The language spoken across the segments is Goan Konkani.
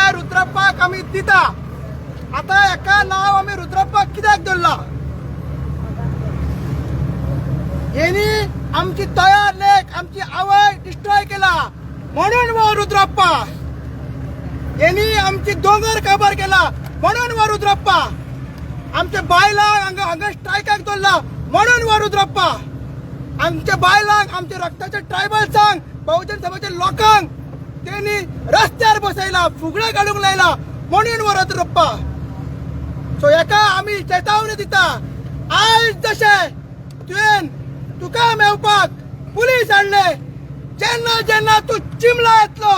हे रुद्रप्पाक आमी दिता. आतां हेका नांव आमी रुद्रप्पाक कित्याक दवरला? हेणी आमची तयार लेक, आमची आवय डिस्ट्रॉय केला म्हणून हो रुद्रप्पा. हेणी आमची दोंगर काबार केला म्हणून हो रुद्रप्पा. आमच्या बायलांक हांगा हांगा स्ट्रायकाक दवरला म्हणून हो रुद्रप्पा. आमच्या बायलांक, आमच्या रक्ताच्या ट्रायबल्सांक, बहुजन समाजाच्या लोकांक तेणी रस्त्यार बसयला, फुगड्या काडूंक लायला म्हणून हो रुद्रप्पा. सो हेका आमी चेतावणी दिता, आयज जशें तुवें तुका मेवपाक पुलीस हाडले, जेन्ना जेन्ना तूं चिमला येतलो,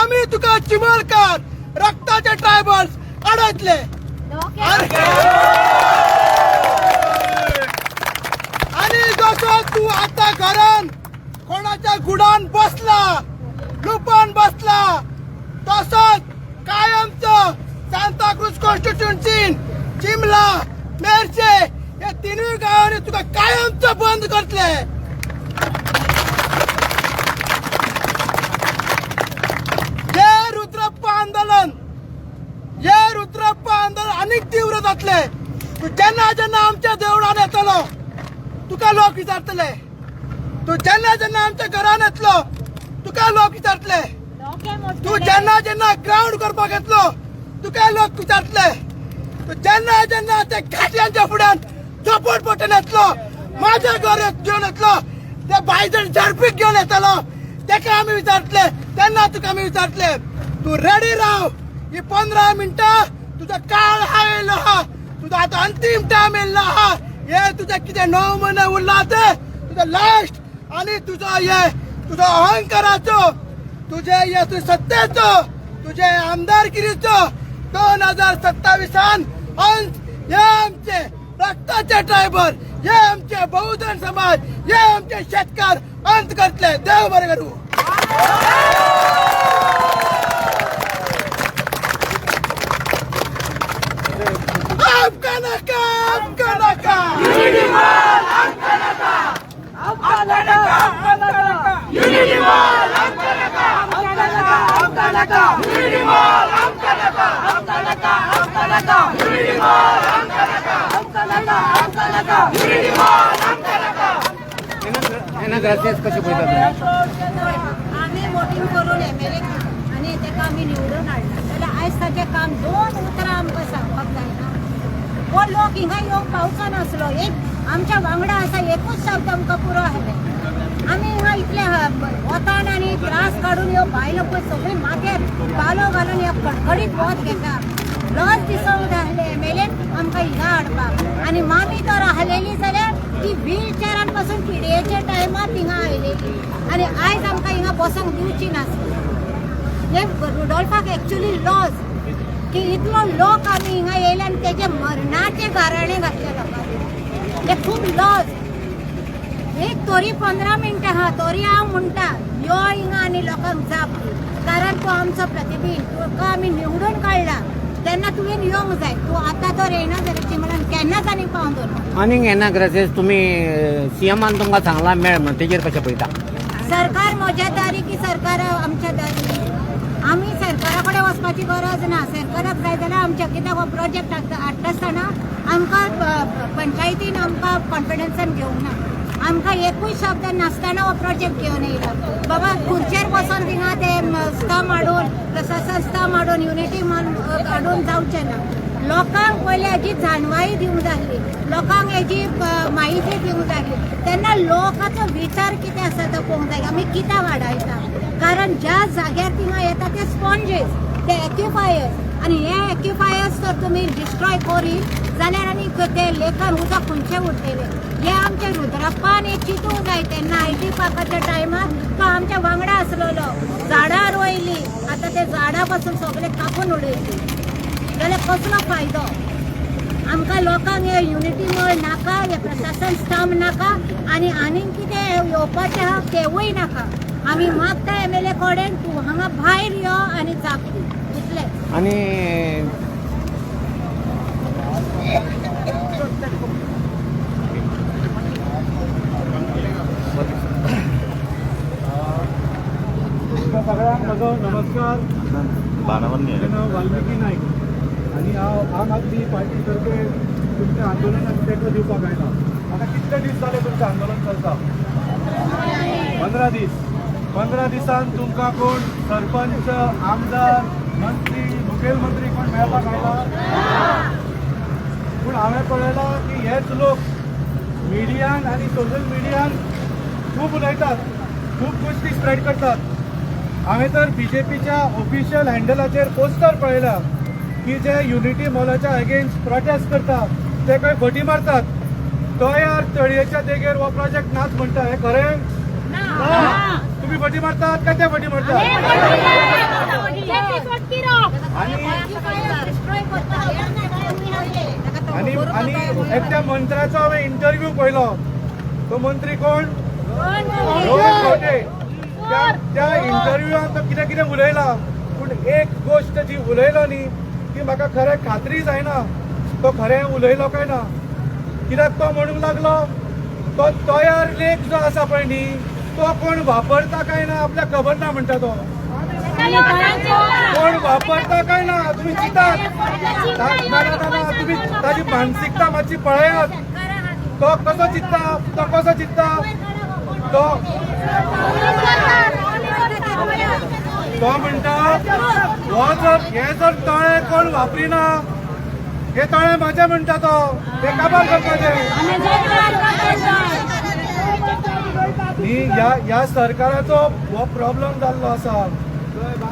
आमी तुका चिमलकार रक्ताचे ट्रायबल्स अडयतले. आणि जसो तू आता घरान कोणाच्या गुडान बसला, लुपान बसला, तसोच कायमचो सांताक्रूज कॉन्स्टिट्युन्सीन चिमला, मेरशे हे तिनूय गांवांनी तुका कायमचो बंद करतले. हे रुद्रप्पा आंदोलन, हे रुद्रप्पा आंदोलन आनीक तीव्र जातले. तूं जेन्ना जेन्ना आमच्या देवळान येतलो, तुका लोक विचारतले. तूं जेन्ना जेन्ना आमच्या घरान येतलो, तुका लोक विचारतले. तूं जेन्ना जेन्ना ग्रावंड करपाक येतलो, तुका लोक विचारतले. तूं जेन्ना जेन्ना ते घाटयांच्या फुड्यान झोपड पट्ट्यान येतलो, माझ्या घर घेवन येतलो, ते बायजण झडपीक घेवन येतलो, तेका आमी विचारतले. तेन्ना तुका आमी विचारतले. तूं रेडी राव. ही 15 मिनटां तुजो काळ हा येयलो आहा, तुजो आतां अंतीम टायम येयल्लो आहा. हे तुझे कितें 9 म्हयने उरला ते तुजो लास्ट आणि तुजो हे तुजो अहंकाराचो, तुझे हे तुझे सत्तेचो, तुझे आमदारगिरीचो 2027 अंत हे आमचे रक्ताचे ट्रायबल, हे आमचे बहुजन समाज, हे आमचे शेतकार अंत करतले. देव बरें करूं. आमकां नाका, आमकां नाका, आमकां नाका, आमकां नाका, आमकां नाका, आमकां नाका, आमकां नाका, आमकां नाका, आमकां नाका. एना ग्रासियास कशें पळयता तुमी? आमी वोटींग करून एमएलए आनी ताका आमी निवडून हाडला जाल्यार आयज ताचें काम दोन उतरां आमकां सांगपाक जायना. हो लोक हिंगा येवंक पावचो नासलो. एक आमच्या वांगडा आसा, एकूच शब्द आमकां पुरो आसलें. आमी हिंगा इतले वतान आनी त्रास काडून ह्यो बायलो पळय सगळीं माथ्यार पालो घालून ह्या कडकडीत वत घेता. लज दिसूंक जाय आसलें एमएलएन आमकां हिंगा हाडपाक. आनी मामी तर आहलेली जाल्यार ती व्हीलचेरान पासून पिडयेच्या टायमार हिंगा आयलेली आनी आयज आमकां हिंगा बसोंक दिवची नासली. हे रुडोल्फाक एक्चुली लॉज की इतलो लोक आमी हिंगा येयले आनी तेजे मरणाचे गाराणे घातले लोकांनी. हे खूब लॉज. एक तोरी 15 मिनटां आहा तोरी हांव म्हणटा यो हिंगा आनी लोकांक जाप दी, कारण तूं आमचो प्रतिबिंब, तुका आमी निवडून काडला तेन्ना तुवें येवंक जाय. तूं आतां तर येयना जाल्यार चिमणान केन्नाच आनी पावन दवरना. आनीक एना ग्रासियास, तुमी सीएमान तुमकां सांगलां मेळ म्हण, तेजेर कशें पळयता? सरकार म्हज्या दारी की सरकार आमच्या दारी. आमी सरकारा कडेन वचपाची गरज ना. सरकाराक जाय जाल्यार आमच्या, कित्याक हो प्रोजेक्ट हाडटा आसतना आमकां पंचायतीन आमकां कॉन्फिडन्सान घेवंक ना. आमकां एकूय शब्द नासतना हो प्रोजेक्ट घेवन येयला. बाबा खुर्चेर बसोन थिंगा ते स्तंभ हाडून, प्रशासन स्तंभ हाडून, युनिटी मॉल हाडून जावचें ना. लोकांक पयलीं हेजी जाणवाय दिवंक जाय आसली, लोकांक हेजी म्हायती दिवंक जाय आसली. तेन्ना लोकांचो विचार कितें आसा तो पळोवंक जाय, आमी कित्याक वाडयता. कारण ज्या जाग्यार थिंगा येता ते स्पॉन्जीस, ते एक्युफायर्स, आनी हे एक्युफायर्स जर तुमी डिस्ट्रॉय करीत जाल्यार आनी ते लेखन उदक खंयचें उरतलें? हे आमचे रुद्रप्पान एक चिंतूंक जाय. तेन्ना IT पार्काच्या टायमार तो आमच्या वांगडा आसलेलो. झाडां रोयली, आतां ते झाडां पासून सगळे कापून उडयली जाल्यार कसलो फायदो आमकां लोकांक? हे युनिटी मॉल नाका, हे प्रशासन स्तंभ नाका आनी आनीक कितें येवपाचें आहा तेवूय नाका. आमी मागता एमएलए कडेन, तूं हांगा भायर यो आनी जाप दी, इतलें. आनी सगळ्यांक म्हजो नमस्कार. म्हजें नांव वाल्मिकी नायक आनी हांव आम आदमी पार्टी तर्फे तुमच्या आंदोलनाक तेंको दिवपाक आयला. आतां कितले दीस जाले तुमचें आंदोलन चलता? 15 दीस. 15 दिसान तुमकां कोण सरपंच, आमदार, मंत्री, मुखेलमंत्री कोण मेळपाक आयला? पूण हांवें पळयलां की हेच लोक मिडियान आनी सोशल मिडियान खूब उलयतात, खूब गोश्टी स्प्रेड करतात. हांवें तर बीजेपीच्या ऑफिशियल हँडलाचेर पोस्टर पळयला की जे युनिटी मॉलाच्या अगेन्स्ट प्रोटेस्ट करता ते खंय फटी मारतात. तयार तळयेच्या देगेर हो प्रोजेक्ट नाच म्हणटा, हें खरें ना? तुम्ही फटी मारतात काय ते फटी मारतात? आणि आणि एकट्या मंत्र्याचो हांवें इंटरव्यू पळयलो. तो मंत्री कोण? रोहन खंवटे. त्या इंटरव्यूआन तो कितें कितें उलयला, पूण एक गोश्ट जी उलयलो न्ही ती म्हाका खरें खात्री जायना तो खरें उलयलो काय ना. कित्याक तो म्हणूंक लागलो तो तयार लेक जो आसा पळय न्ही तो कोण वापरता काय ना आपल्याक खबर ना म्हणटा. तो कोण वापरता काय ना तुम्ही चिंतात ना ना ना, तुम्ही ताजी मानसिकता मातशी पळयात. तो कसो चिंत्ता, तो कसो चिंत्ता, तो तो म्हणटा हो जर हे जर तळें कोण वापरिना हे तळें म्हाजें म्हणटा तो, हे काबार करपाचें. न्ही ह्या सरकाराचो हो प्रॉब्लम जाल्लो आसा.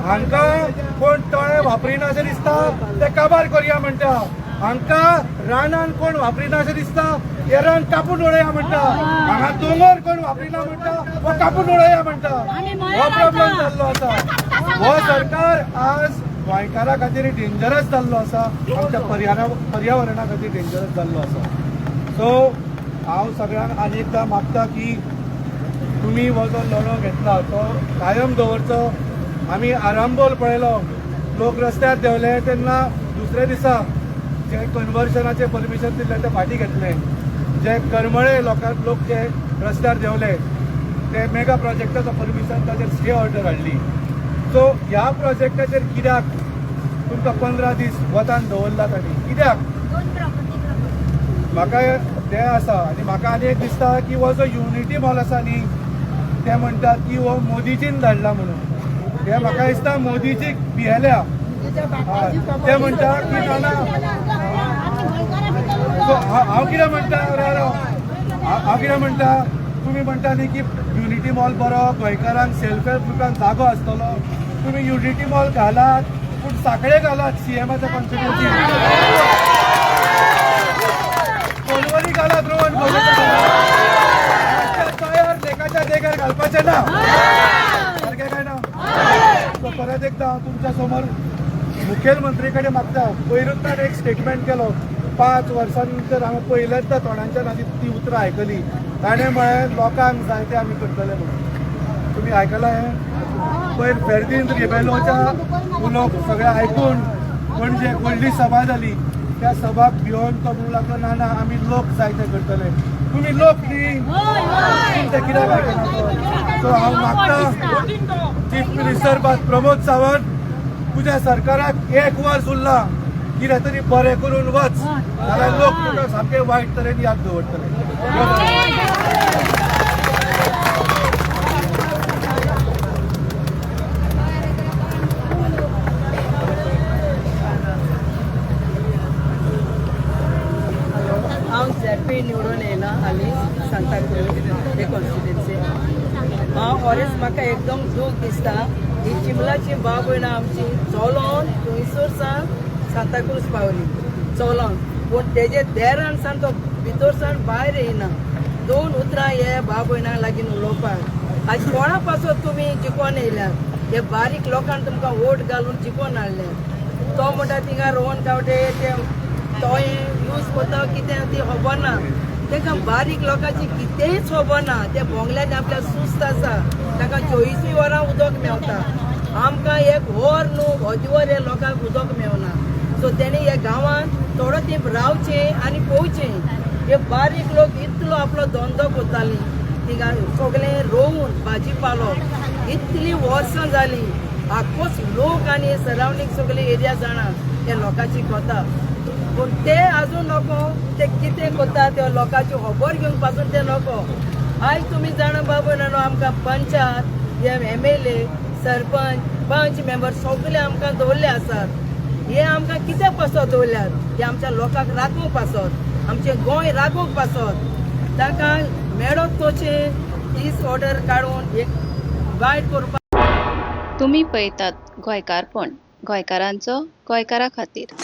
हांकां कोण तळें वापरिना अशें दिसता ते काबार करया म्हणटा. हांकां रानान कोण वापरिना अशें दिसता हे रान कापून उडया म्हणटा. हांगा दोंगर कोण वापरिना म्हणटा हो कापून उडया म्हणटा. हो प्रॉब्लम जाल्लो आसा. हो सरकार आज गोंयकारा खातीर डेंजरस जाल्लो आसा, आमच्या पर्यावरणा खातीर डेंजरस जाल्लो आसा. सो हांव सगळ्यांक आनी एकदां मागता की तुमी हो जो लढो घेतला तो कायम दवरचो. आमी आरांबोल पळयलो, लोक रस्त्यार देंवले तेन्ना दुसऱ्या दिसा जे कन्वर्शनाचें परमिशन दिल्लें तें फाटीं घेतलें. जे करमळे लोक जे रस्त्यार देंवले ते मेगा प्रोजेक्टाचो परमिशन ताचेर स्टे ऑर्डर हाडली. सो ह्या प्रोजेक्टाचेर कित्याक तुमकां 15 दीस वतान दवरला तांणी, कित्याक? म्हाका तें आसा. आनी म्हाका आनी एक दिसता की हो जो युनिटी मॉल आसा न्ही ते म्हणटात की हो मोदीजीन धाडला म्हणून. हे म्हाका दिसता मोदीजीक भियेल्या. ते म्हणटा की ना ना. सो हांव कितें म्हणटा, हांव कितें म्हणटा, तुमी म्हणटा न्ही की युनिटी मॉल बरो, गोंयकारांक सेल्फ हेल्प ग्रुपांक जागो आसतलो. तुमी युनिटी मॉल घालात पूण साखळे घालात सीएमाच्या कॉन्स्टिट्युन्सी, कोलवरी घालात, रोहन तयार लेकाच्या देगार घालपाचें ना, सारकें काय ना? सो परत एकदां तुमच्या समोर मुखेलमंत्री कडेन मागता. पयरूच ताणें एक स्टेटमेंट केलो, 5 वर्सां नंतर हांवें पयल्यांदा तोंडांच्यान आनी ती उतरां आयकली. ताणें म्हळें लोकांक जाय तें आमी करतले म्हणून. तुमी आयकलां हें? पयर फेर्दीन रिबेलोच्या उलोवप सगळें आयकून पणजे व्हडली सभा जाली. त्या सभाक भिवन तो म्हणूंक लागलो ना ना आमी लोक जाय ते करतले. तुमी लोक न्ही, ते कित्याक आयकना? सो हांव मागता चीफ मिनिस्टर प्रमोद सावंत, तुज्या सरकाराक 1 वर्स उरलां, कितें तरी बरें करून वच, जाल्यार लोक तुका सामके वायट तरेन याद दवरतले. हांव झेडपी निवडून येयला हालीं सांताक्रूज हे कॉन्स्टिट्युन्सी. हांव खरेंच म्हाका एकदम दूख दिसता. ही चिमलाची भाव भयणां आमची चलोन थंयसर सावन सांताक्रूज पावली चलोन, पूण तेजे देरान सावन तो भितर सावन भायर येयना. 2 उतरां हे भाव भयणां लागीं उलोवपाक. आज कोणा पासत तुमी जिकोन येयल्यात? हे बारीक लोकांक तुमकां वोट घालून जिकोन हाडले. तो म्हणटा थिंगा रोहन गावडे ते तोय यूज करता कितें ती खबर ना. तांकां बारीक लोकांची कितेंच खबर ना. ते बोंगल्यान आपल्या सुस्त आसा, तांकां 24 वरां उदक मेवता. आमकां एक वर न्हू अदवर हे लोकांक उदक मेवना. सो तेणी ह्या गांवांत थोडो तेंप रावचें आनी पळोवचें. हे बारीक लोक इतलो आपलो धंदो करताली, थिंगा सगळें रोवून भाजी पालो इतली वर्सां जालीं आखोच लोक आनी सरावंडींग सगळे एरिया जाणा ते लोकांची कोता. पूण ते अजून नको ते कितें करता ते लोकांची खबर घेवंक पासून ते नको. आयज तुमी जाणा बाबू न्हू आमकां पंचायत हे एम एल ए सरपंच पंच मेंबर सगळे आमकां दवरले आसात. हे आमकां कित्याक पासत दवरल्यात? हे आमच्या लोकांक राखूंक पासत, आमचें गोंय राखूंक पासत. तांकां मेळत तशें दीस ऑर्डर काडून एक वायट करपाक. तुमी पळयतात गोंयकारपण, गोंयकारांचो गोंयकारा खातीर.